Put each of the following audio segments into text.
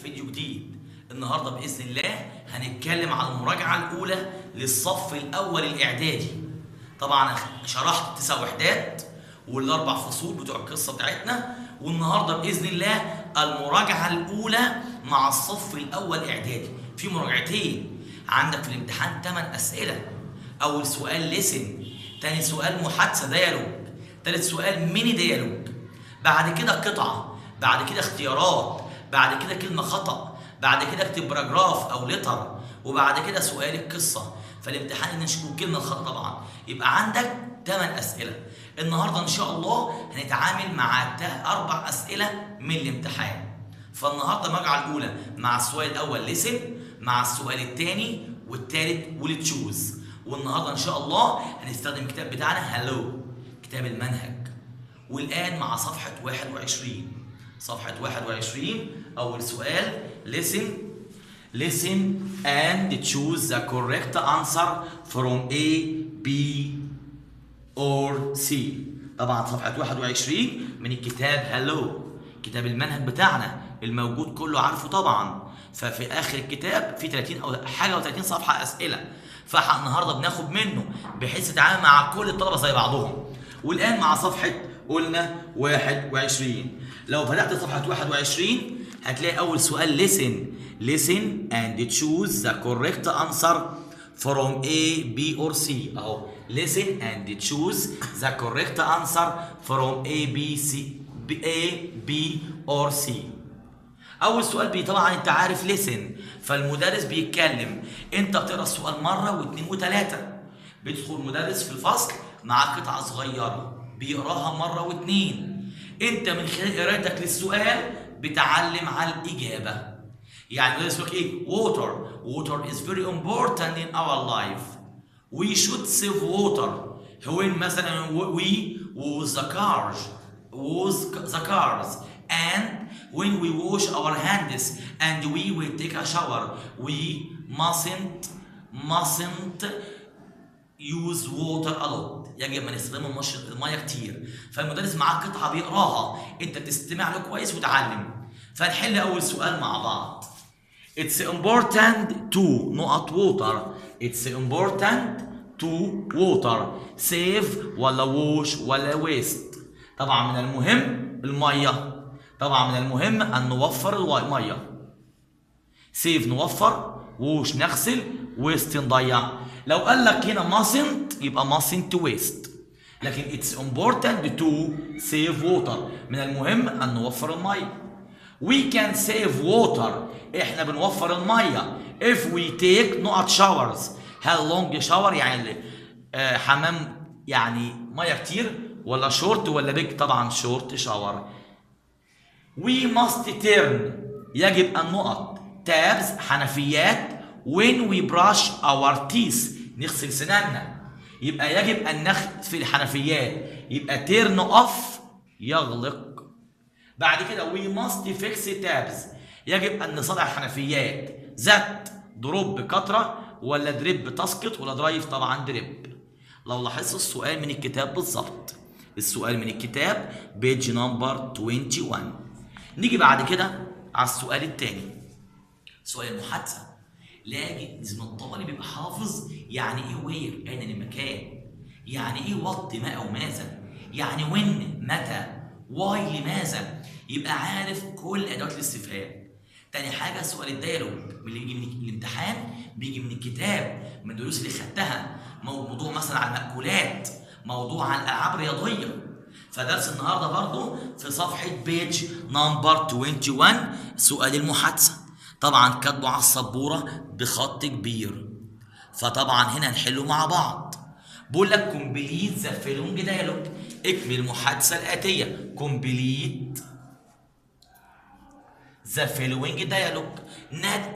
فيديو جديد. النهارده باذن الله هنتكلم على المراجعة الاولى للصف الاول الاعدادي. طبعا شرحت 9 وحدات والاربع فصول بتوع القصة بتاعتنا، والنهارده باذن الله المراجعة الاولى مع الصف الاول اعدادي. في مراجعتين عندك في الامتحان، 8 اسئله. اول سؤال listen، تاني سؤال محادثة dialogue، تالت سؤال mini dialogue، بعد كده قطعه، بعد كده اختيارات، بعد كده كلمة خطا، بعد كده اكتب paragraph او letter، وبعد كده سؤال القصه. فالامتحان نشوف كلمة الخطا طبعا. يبقى عندك 8 اسئله. النهارده ان شاء الله هنتعامل مع 4 اسئلة من الامتحان. فالنهارده المراجعة الاولى مع السؤال الاول listen، مع السؤال الثاني والثالث وال choose. والنهارده ان شاء الله هنستخدم الكتاب بتاعنا Hello، كتاب المنهج. والان مع صفحة 21. صفحة 21، اول سؤال listen. listen and choose the correct answer from A، B or C. طبعا صفحة 21 من الكتاب Hello، كتاب المنهج بتاعنا الموجود، كله عارفه طبعا. ففي اخر الكتاب في 30 او حاجة و30 صفحة اسئله، فاحنا النهارده بناخد منه بحيث تتعامل مع كل الطلبة زي بعضهم. والان مع صفحة قلنا 21. لو فتحت صفحة 21 هتلاقي اول سؤال listen. listen and choose the correct answer from A، B or C. اهو، listen and choose the correct answer from A، B، C، B، A، B or C. اول سؤال بي طبعا انت عارف listen، فالمدرس بيتكلم، انت بتقرا السؤال مرة واثنين وثلاثه. بيدخل المدرس في الفصل مع قطعه صغيرة بيقراها مرة واثنين، انت من خلال قراءتك للسؤال بتعلم على الاجابه. يعني المدرس يقول لك ايه؟ water، water is very important in our life، we should save water when مثلا we wash the cars، wash the cars، and when we wash our hands، and we will take a shower. we mustn't use water a lot. يجب ما نستخدم المية كتير. فالمدرس معاه قطعه بيقراها، انت بتستمع له كويس وتعلم. فنحل اول سؤال مع بعض. It's important to نقط water. It's important to water. save ولا wash ولا waste؟ طبعا من المهم المية، طبعا من المهم أن نوفر المية. save نوفر، wash نغسل، waste نضيع. لو قال لك هنا mustn't يبقى mustn't waste، لكن it's important to save water، من المهم أن نوفر المية. we can save water، احنا بنوفر المية، if we take نقط showers. هل long shower يعني حمام يعني مية كتير، ولا شورت ولا big؟ طبعا short shower. we must turn، يجب ان نقط، taps حنفيات، when we brush our teeth، نغسل سناننا. يبقى يجب ان نقفل الحنفيات، يبقى turn off يغلق. بعد كده we must fix taps، يجب ان نصلح الحنفيات، that drop قطرة ولا drip تسقط ولا drive؟ طبعا drip. لو لاحظت السؤال من الكتاب بالظبط، السؤال من الكتاب page number 21. نيجي بعد كده على السؤال الثاني، سؤال المحادثه. لازم الطالب يبقى حافظ يعني ايه where اين المكان، يعني ايه what ما او ماذا، يعني when متى، why لماذا، يبقى عارف كل ادوات الاستفهام. تاني حاجة سؤال ال dialogue من اللي بيجي من الامتحان، بيجي من الكتاب، من الدروس اللي خدتها، موضوع مثلا عن المأكولات، موضوع عن الالعاب الرياضيه. فدرس النهارده برضو في صفحة page number 21، سؤال المحادثه. طبعا كاتبه على السبوره بخط كبير، فطبعا هنا نحله مع بعض. بقول لك complete the following dialogue، اكمل المحادثة الاتيه. complete the following dialogue.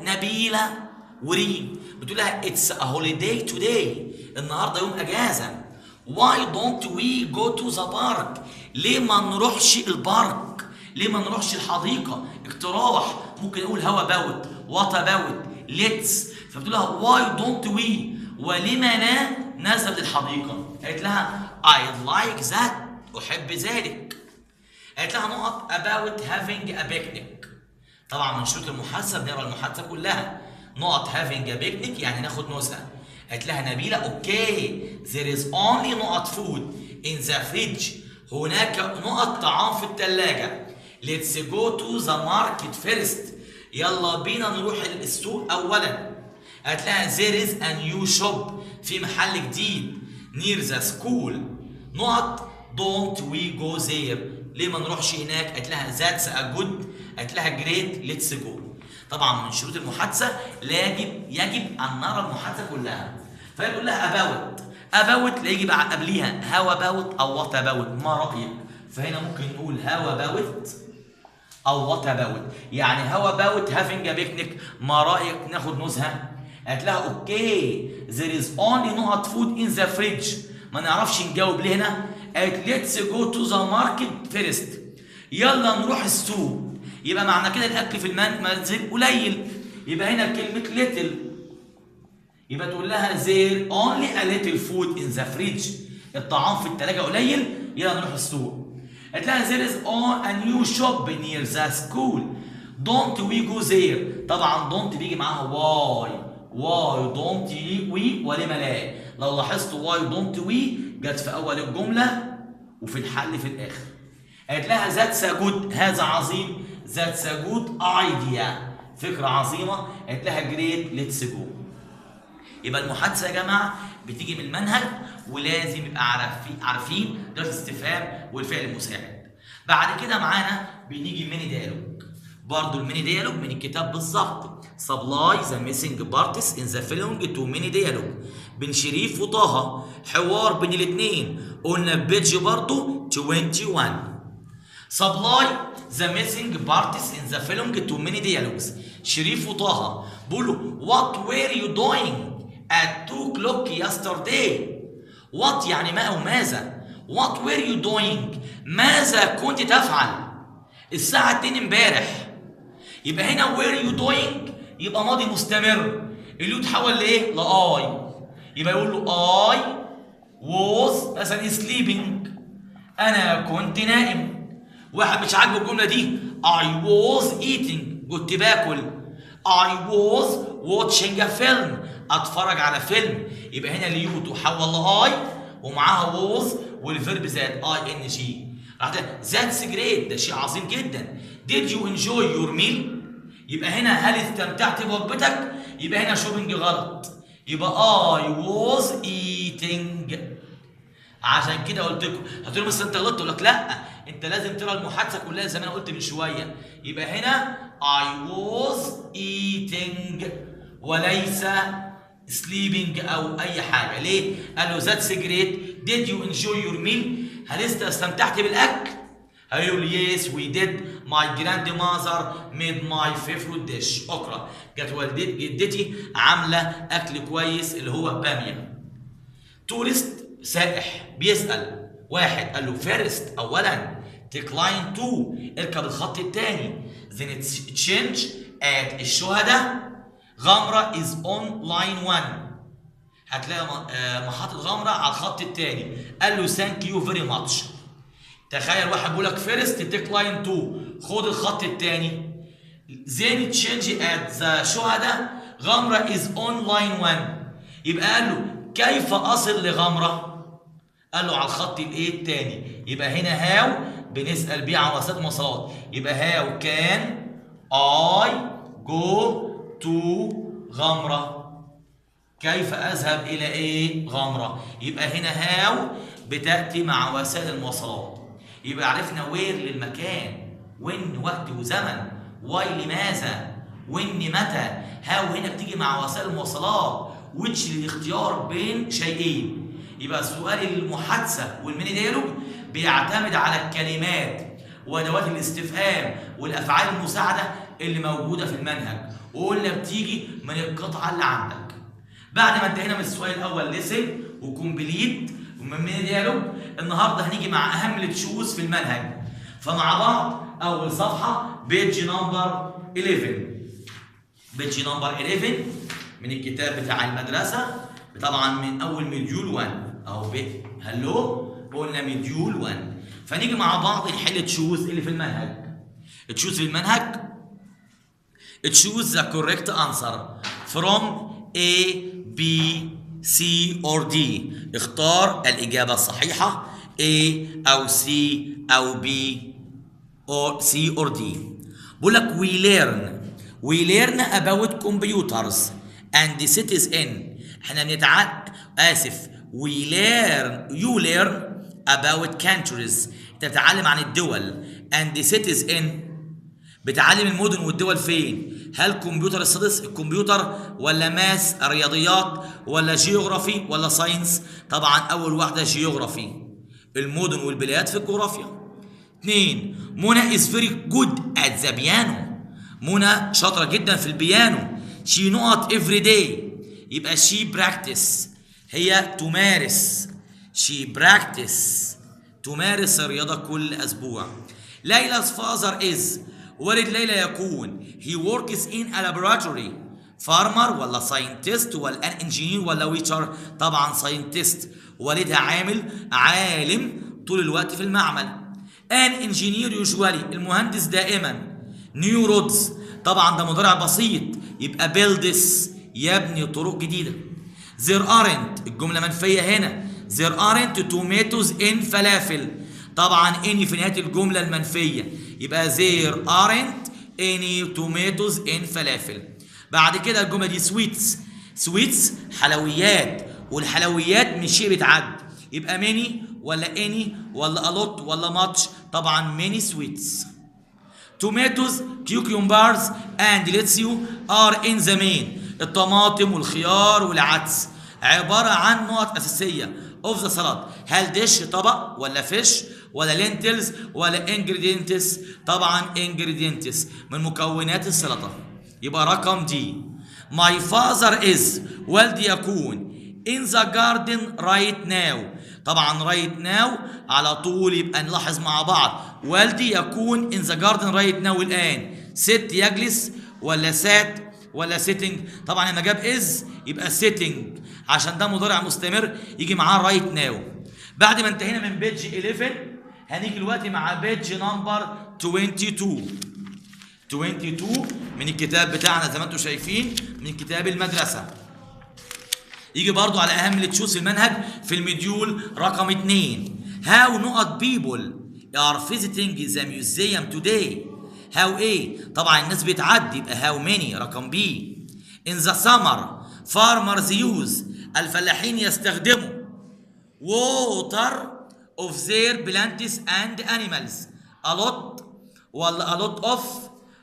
نبيلة وريم، بتقول لها it's a holiday today، النهارده يوم اجازه. why don't we go to the park؟ ليه ما نروحش ال park؟ ليه ما نروحش الحديقه؟ اقتراح، ممكن اقول how about، what about، let's. فبتقول لها why don't we، ولما لا نذهب للحديقه؟ قالت لها I like that، احب ذلك. قالت لها نقط about having a picnic. طبعا من شروط المحادثة بنقرا المحادثة كلها. نقط having a picnic يعني ناخد نزهه. قالت لها نبيلة okay there is only نقط food in the fridge، هناك نقط طعام في الثلاجة. let's go to the market first، يلا بينا نروح السوق اولا. قالت لها there is a new shop، في محل جديد near the school. نقط don't we go there، ليه ما نروحش هناك؟ قالت لها that's a good، قالت لها great let's go. طبعا من شروط المحادثة يجب ان نرى المحادثة كلها. فيقول لها about، about لا يجي قبليها how about او what about، ما رايك؟ فهنا ممكن نقول how about او what about، يعني how about having a picnic، ما رايك ناخد نزهه؟ قالت لها okay there is only نقط food in the fridge، ما نعرفش نجاوب ليه هنا. قالت let's go to the market first، يلا نروح السوق. يبقى معنى كده الاكل في المنزل قليل، يبقى هنا كلمة little، يبقى تقول لها there only a little food in the fridge، الطعام في الثلاجة قليل، يلا نروح السوق. قالت لها there is a new shop near the school don't we go there. طبعا don't بيجي معاها why، why don't we ولما لا. لو لاحظت why don't we جت في اول الجملة وفي الحل في الاخر. قالت لها that's a good، هذا عظيم، that's a good idea، فكرة عظيمة. قالت لها great let's go. يبقى المحادثة يا جماعة بتيجي من المنهج، ولازم يبقى عارفين درجه الاستفهام والفعل المساعد. بعد كده معانا بنيجي mini dialogue، برضه ال mini dialogue من الكتاب بالظبط. supply the missing parts in the following two mini dialogue بين شريف وطه، حوار بين الاثنين، قلنا page برضه 21. supply the missing parts in the following two mini dialogues. شريف وطه بيقولوا what were you doing at 2 o'clock yesterday. what يعني ما أو ماذا، what were you doing ماذا كنت تفعل الساعة 2 امبارح. يبقى هنا were you doing يبقى ماضي مستمر، اللي يتحول لإيه؟ ل I. يبقى يقول له I was مثلا sleeping، أنا كنت نائم. واحد مش عاجبه الجملة دي، I was eating كنت باكل، I was watching a film اتفرج على فيلم. يبقى هنا ال you تحول ل I ومعاها was وال verb زائد ing. راح that's great، ده شيء عظيم جدا. did you enjoy your meal، يبقى هنا هل استمتعت بوجبتك؟ يبقى هنا shopping غلط، يبقى I was eating. عشان كده قلت لكم هتقولوا بس انت غلطت، اقول لك لا، انت لازم تقرا المحادثة كلها زي ما انا قلت من شوية. يبقى هنا I was eating وليس sleeping او اي حاجة. ليه؟ قال له that's great did you enjoy your meal، هل استمتعت بالاكل؟ هيقول yes we did my grandmother made my favorite dish okra، كانت والدتي جدتي عامله اكل كويس اللي هو باميه. tourist سائح بيسال واحد قال له first اولا take line 2 اركب الخط الثاني، then change at الشهداء غمره is on line 1، هتلاقي محطة غمره على الخط الثاني. قال له thank you very much. تخيل واحد بيقول لك first take line 2 خد الخط الثاني، then change at the شهداء غمره is on line 1، يبقى قال له كيف اصل لغمره؟ قال له على الخط الايه الثاني. يبقى هنا how بنسال بيه عن وسائل المواصلات، يبقى how can I go to غمره، كيف اذهب الى ايه؟ غمره. يبقى هنا how بتاتي مع وسائل المواصلات. يبقى عرفنا where للمكان، when وقت وزمن، why لماذا، when متى، how هنا بتيجي مع وسائل المواصلات، which للاختيار بين شيئين. يبقى سؤال المحادثة وال mini dialogue بيعتمد على الكلمات وادوات الاستفهام والافعال المساعدة اللي موجودة في المنهج، وقلنا بتيجي من القطعة اللي عندك. بعد ما انتهينا من السؤال الاول listen و complete ومن mini dialogue، النهارده هنيجي مع اهم ال choose في المنهج. فمع بعض اول صفحة page number 11، page number 11 من الكتاب بتاع المدرسة، طبعا من اول module 1 اهو hello قلنا module 1. فنيجي مع بعض نحل choose اللي في المنهج. choose في المنهج Choose the correct answer from A, B, C or D. اختار الإجابة الصحيحة A أو C أو B or C or D. بقول لك we learn about computers and the cities in. احنا بنتعلم، آسف، we learn you learn about countries، انت بتتعلم عن الدول، and the cities in، بتعلم المدن والدول فين؟ هل computer studies الكمبيوتر، ولا math الرياضيات، ولا geography، ولا science؟ طبعا اول واحدة geography، المدن والبلاد في الجغرافيا. اثنين، منى is very good at the piano، منى شاطرة جدا في البيانو. she نقط every day، يبقى she practice، هي تمارس، she practice تمارس الرياضة كل أسبوع. ليلى's father is، والد ليلى يكون، he works in a laboratory، farmer ولا scientist ولا an engineer ولا waiter؟ طبعا scientist، والدها عامل عالم طول الوقت في المعمل. an engineer usually، المهندس دائما، new roads، طبعا ده مضارع بسيط يبقى builds، يبني طرق جديدة. there aren't، الجملة منفية هنا، there aren't tomatoes in فلافل، طبعا any في نهاية الجملة المنفية يبقى there aren't any tomatoes in فلافل. بعد كده الجملة دي sweets، sweets حلويات، والحلويات مش شيء بيتعد، يبقى many ولا any ولا a lot ولا much؟ طبعا many sweets. tomatoes، cucumbers and lettuce are in the main، الطماطم والخيار والعدس عبارة عن نقط أساسية of the salad، هل dish طبق، ولا fish، ولا lentils، ولا ingredients؟ طبعا ingredients من مكونات السلطة، يبقى رقم D. my father is، والدي يكون، in the garden right now، طبعا right now على طول، يبقى نلاحظ مع بعض، والدي يكون in the garden right now الآن، sit يجلس، ولا sat، ولا sitting؟ طبعا لما جاب is يبقى sitting، عشان ده مضارع مستمر يجي معاه right now. بعد ما انتهينا من page 11 هنيجي دلوقتي مع page number 22، 22 من الكتاب بتاعنا زي ما انتم شايفين من كتاب المدرسة. يجي برضو على اهم ال choose في المنهج في ال module رقم 2. how نقط people are visiting the museum today، how ايه؟ طبعا الناس بتعدي يبقى how many، رقم B. in the summer farmers use، الفلاحين يستخدموا، water of their plants and animals، a lot ولا a lot of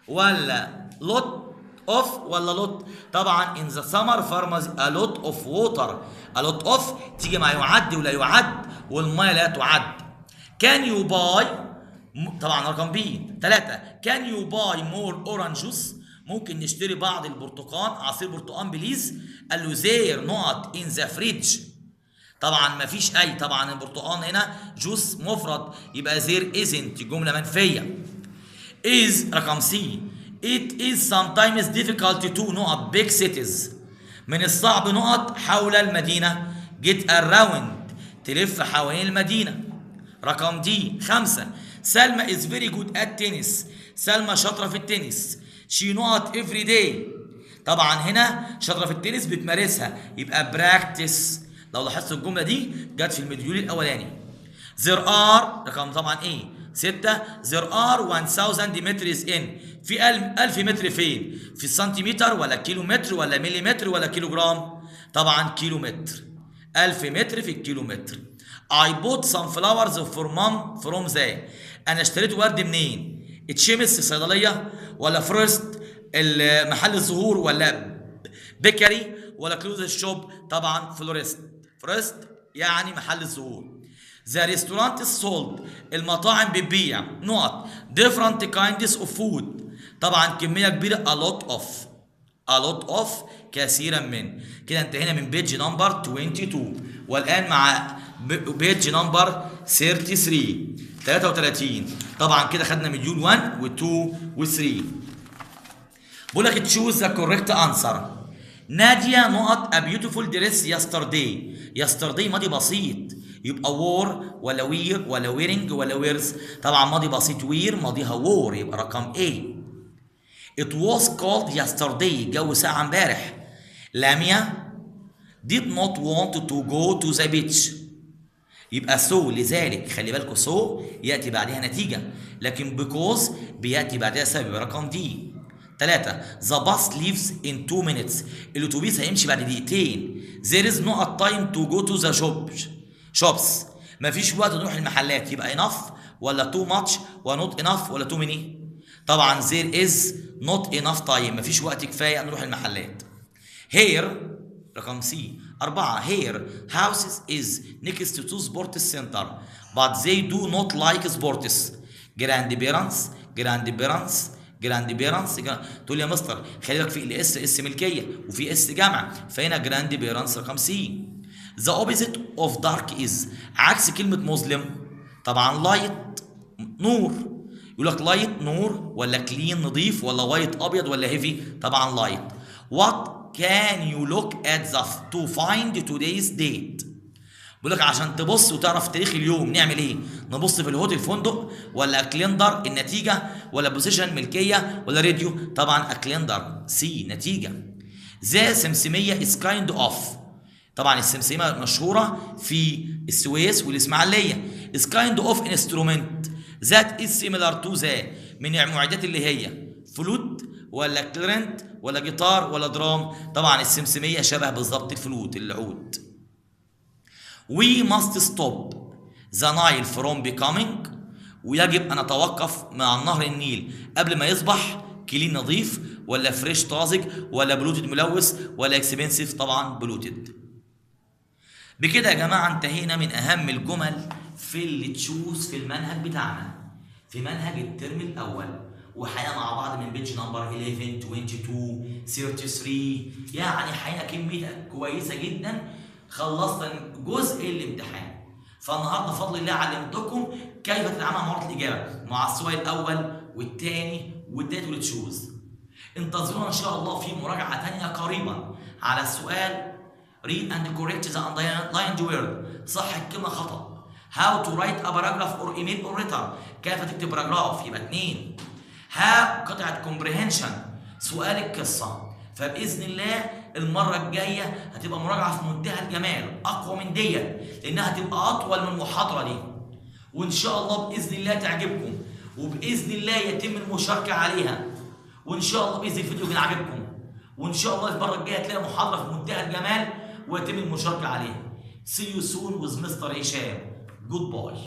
ولا lot of ولا lot؟ طبعا in the summer farmers a lot of water، a lot of تيجي مع يعد ولا يعد، والمية لا تعد. can you buy، طبعا رقم B. 3، can you buy more orange juice، ممكن نشتري بعض البرتقال، عصير برتقال please؟ قال له there نقط in the fridge، طبعا ما فيش اي، طبعا البرتقال هنا juice مفرد يبقى there isn't، جملة منفيه. is رقم C. it is sometimes difficult to نقط big cities، من الصعب نقط حول المدينة، get around تلف حوالين المدينة، رقم D. 5، سلمى is very good at tennis، سلمى شاطرة في التنس. she نقط every day، طبعا هنا شاطرة في التنس بتمارسها يبقى practice. لو لاحظت الجملة دي جت في ال module الأولاني. there are رقم طبعا A. 6، there are 1000 meters in، في 1000 متر فين؟ في السنتيمتر ولا كيلو متر ولا مليمتر ولا كيلو جرام؟ طبعا كيلو متر، 1000 متر في الكيلو متر. I bought some flowers for mom from the، انا اشتريت ورد منين؟ chemist الصيدلية، ولا florist محل الزهور، ولا bakery، ولا clothes shop؟ طبعا florist، florist يعني محل الزهور. The restaurant sold، المطاعم بتبيع، نقط different kinds of food، طبعا كمية كبيرة a lot of، a lot of كثيرا من. كده انتهينا من page number 22 والآن مع page number 33، 33. طبعا كده خدنا module 1 و2 و3. بقول لك choose the correct answer. نادية نقط a beautiful dress yesterday. yesterday ماضي بسيط يبقى wore ولا wear ولا wearing ولا wears؟ طبعا ماضي بسيط wear ماضيها wore، يبقى رقم A. It was cold yesterday، الجو ساقع امبارح. لاميا did not want to go to the beach، يبقى so لذلك، خلي بالكوا so يأتي بعدها نتيجة، لكن because بيأتي بعدها سبب، رقم D. 3 the bus leaves in 2 minutes، الأتوبيس هيمشي بعد دقيقتين. there is no time to go to the shops، مفيش وقت نروح المحلات، يبقى enough ولا too much ولا not enough ولا too many؟ طبعا there is not enough time، مفيش وقت كفاية نروح المحلات. Her رقم C. 4 her houses is next to sports center but they do not like sports. grandparents grandparents grandparents. تقول لي يا مستر خلي بالك في ال s، s ملكية وفي s جمع، فهنا grandparents رقم C. The opposite of dark is، عكس كلمة مظلم طبعا light نور، يقول لك light نور ولا clean نظيف ولا white ابيض ولا heavy؟ طبعا light. What can you look at the to find today's date؟ بيقول لك عشان تبص وتعرف تاريخ اليوم نعمل ايه؟ نبص في الهوتيل فندق ولا calendar النتيجة ولا possession ملكية ولا راديو؟ طبعا calendar C نتيجة. the سمسميه is kind of، طبعا السمسميه مشهورة في السويس والاسماعيليه، is kind of instrument that is similar to the، من المعدات اللي هي فلوت ولا clarinet ولا جيتار ولا drum؟ طبعا السمسميه شبه بالظبط الفلوت العود. We must stop the Nile from becoming، ويجب أن نتوقف مع نهر النيل قبل ما يصبح clean نظيف ولا fresh طازج ولا polluted ملوث ولا expensive؟ طبعا polluted. بكده يا جماعة انتهينا من أهم الجمل في اللي choose في المنهج بتاعنا في منهج الترم الأول، وحياة مع بعض من page number 11 22 33، يعني حياة كمية كويسة جدا. خلصنا جزء الامتحان، فالنهارده بفضل الله علمتكم كيف تتعامل مع مهارة الاجابة مع السؤال الاول والثاني والثالث وال choose. انتظرونا ان شاء الله في مراجعه ثانية قريبا على السؤال read and correct the underlined word، صح الكلمة خطا. how to write a paragraph or email or letter، كيف تكتب paragraph، يبقى 2. ها قطعه comprehension سؤال القصة. فباذن الله المرة الجاية هتبقى مراجعه في منتهى الجمال، اقوى من ديت لانها هتبقى اطول من المحاضرة دي، وان شاء الله باذن الله تعجبكم، وباذن الله يتم المشاركة عليها، وان شاء الله باذن الفيديو يكون عاجبكم، وان شاء الله المرة الجاية تلاقي محاضرة في منتهى الجمال ويتم المشاركة عليها. See you soon with Mr. هشام. Goodbye.